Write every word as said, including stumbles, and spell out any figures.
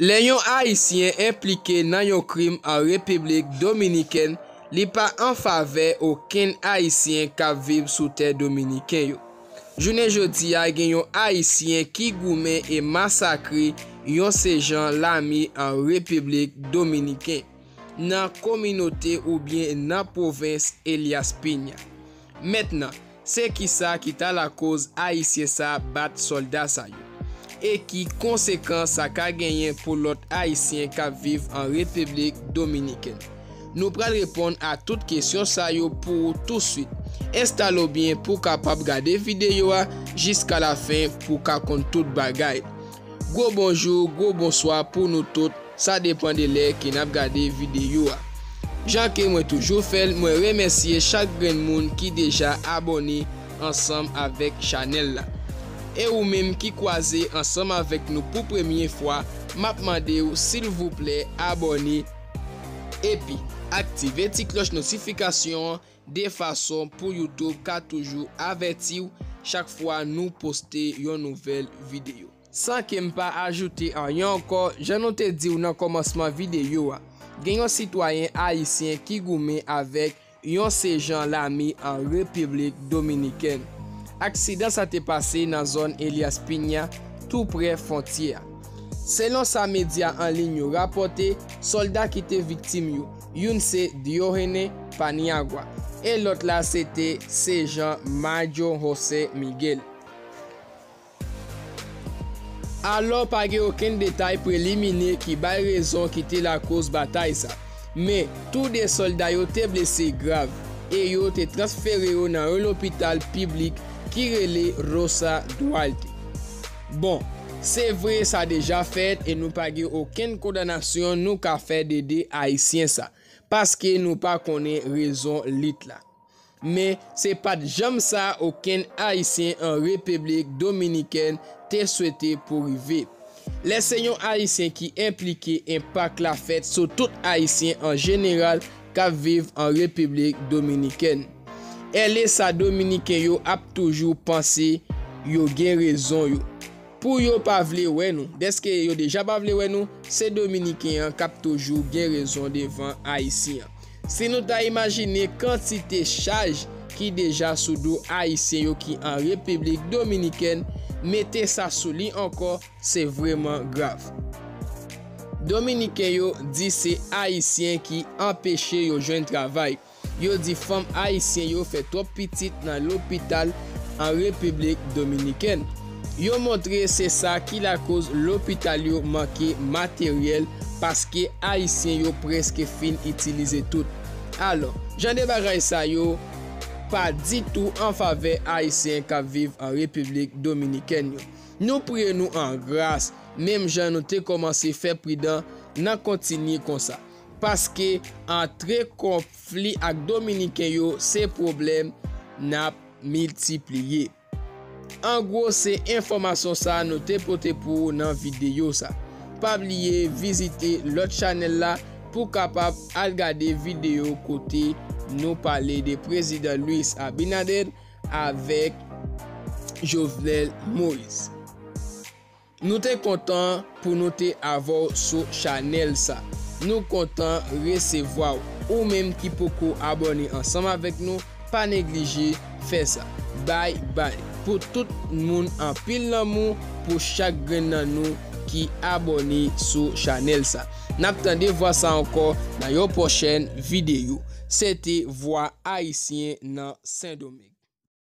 Lè yon Ayisyen enplike nan yon krim an Repiblik Dominikèn, li pa an favè okenn Ayisyen k ap viv sou tè dominiken yo. Jounen jodi a, gen yon Ayisyen ki goumen e masakre yon sejan lame an Repiblik Dominiken, nan kominote oubyen nan pwovens Elías Piña. Mentnan, se kisa ki ta lakoz Ayisyen sa bat sòlda sa yo? E ki konsekans sa ka genyen pou lòt Ayisyen k ap viv an Repiblik Dominikèn? Nou pral reponn a tout kesyon sa yo pou ou touswit. Enstale w byen pou w kapab gade videyo a jiska lafen pou w ka konn tout bagay. Gwo bonjou, gwo bonswa pou nou tout, sa depann de lè ke n ap gade videyo a. Jan ke mwen toujou fè l, mwen remèsye chak grenn moun ki deja abòne ansanm avèk chanèl la. E ou menm ki kwaze ansanm avèk nou pou premye fwa, m ap mande w silvouplè abòne epi aktive ti klòch notifikasyon an de fason pou YouTube ka toujou avèti w chak fwa nou poste yon nouvèl videyo. San ke m pa ajoute anyen ankò, jan nou te di w nan kòmansman videyo a, gen yon sitwayen ayisyen ki goumen avèk yon sejan lame an Repiblik Dominikèn. Aksidan sa te pase nan zòn Elías Piña, tou prè fwontyè a. Selon sa medya an liy yo rapòte, sòlda ki te viktim yo, youn se Diogene Paniagua, e lòt la se te sejan Mayo José Miguel. Alò, pa gen okenn detay preliminè ki bay rezon ki te lakoz batay sa. Men, tou de sòlda yo te blese grav e yo te transfere yo nan yon lopital piblik ki rele Rosa Duarte. Bon, se vre sa deja fèt e nou pa gen okenn kondanasyon nou ka fè de de Ayisyen sa, paske nou pa konnen rezon lit la. Men, se pa t janm sa okenn Ayisyen an Repiblik Dominikèn te swete pou rive. Lè se yon Ayisyen ki enplike, enpak la fèt sou tout Ayisyen an jeneral k ap viv an Repiblik Dominikèn. Èle sa Dominiken yo ap toujou panse yo gen rezon yo. Pou yo pa vle wè nou, dèske yo deja pa vle wè nou, se Dominiken an k ap toujou gen rezon devan Ayisyen an. Si nou ta imajine kantite chaj ki deja sou do Ayisyen yo ki an Repiblik Dominikèn, mete sa sou li ankò, se vrèman grav. Dominiken yo di se Ayisyen ki anpeche yo jwenn travay. Yo di fanm ayisyen yo fè twòp pitit nan lopital an Repiblik Dominikèn. Yo montre se sa ki lakoz lopital yo manke materyèl, paske Ayisyen yo prèske fin itilize tout. Alò, jan de bagay sa yo pa ditou an favè Ayisyen k ap viv an Repiblik Dominikèn yo. Nou priye nou an gras, menm jan nou te kòmanse fè pridan, n a kontinye konsa. Paske antre konfli ak Dominiken yo se pwoblèm n ap miltipliye. An gwo, se enfòmasyon sa nou te pote pou ou nan videyo sa. Pa bliye vizite lòt chanèl la pou w kapab al gade videyo kote nou pale de Prezidan Luis Abinader avèk Jovenel Moïse. Nou te kontan pou nou te avè w sou chanèl sa. Nou kontan resevwa w. Ou menm ki poko abòne ansanm avèk nou, pa neglije fè sa. Bay bay. Pou tout moun, anpil lanmou pou chak grenn nan nou ki abòne sou chanèl sa. N ap tande vwa sa ankò nan yon pwochèn videyo. Se te Vwa Ayisyen nan Sendomeng.